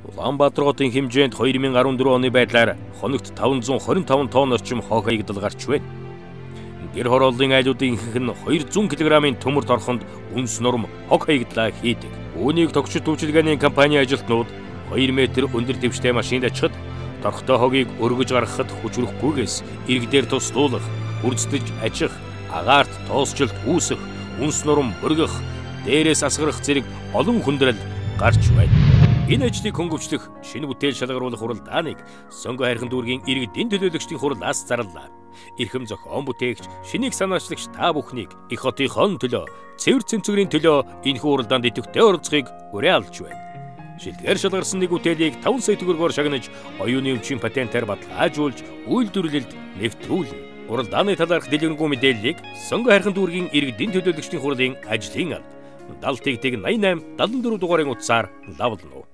Улаанбаатар хотын хэмжээнд 2014 оны байдлаар хоногт 525 тонн орчим хог хаягдал гарч байна. Гэр хорооллын айлуудын ихэнх нь 200 кг-ын төмөр торхонд үнс нурм хог хаягдлаа хийдэг. Үүнийг тогтчид үйлчилгээний компани ажилтнууд 2 метр өндөр түвштэй машинд очиход торхтой хогийг өргөж гаргахад хүч хүрэхгүйгээс иргэдээр туслуулах, үрдэж ачих, агаарт тоосчлт үүсэх, үнс нурм бүргэх, дээрээс асгарах зэрэг олон хүндрэл гарч байна. Энэ ажлыг хөнгөвчлөх, шинэ бүтээл шалгаруулах хуралдааныг Сонгоо хайрхан дүүргийн иргэдийн төлөөлөгчдийн хурлаас зарлалаа. Эрхэм зохион бүтээгч, шинийг санаачлагч та бүхнийг их хотынхон төлөө, цэвэр цэмцгэрийн төлөө энэхүү хуралдаанд идэвхтэй оролцохыг уриалж байна. Шилдгээр шалгарсан нэг бүтээлийг 5 сая төгрөгөөр шагнаж, оюуны өмчийн патентаар баталгаажуулж, үйлдвэрлэлд нэвтрүүлнэ. Уралдааны талаарх дэлгэрэнгүй мэдээллийг Сонгоо хайрхан дүүргийн иргэдийн төлөөлөгчдийн хурлын ажлын алба 70 тэгтэг 88 74 дугаарын утсаар лавлна.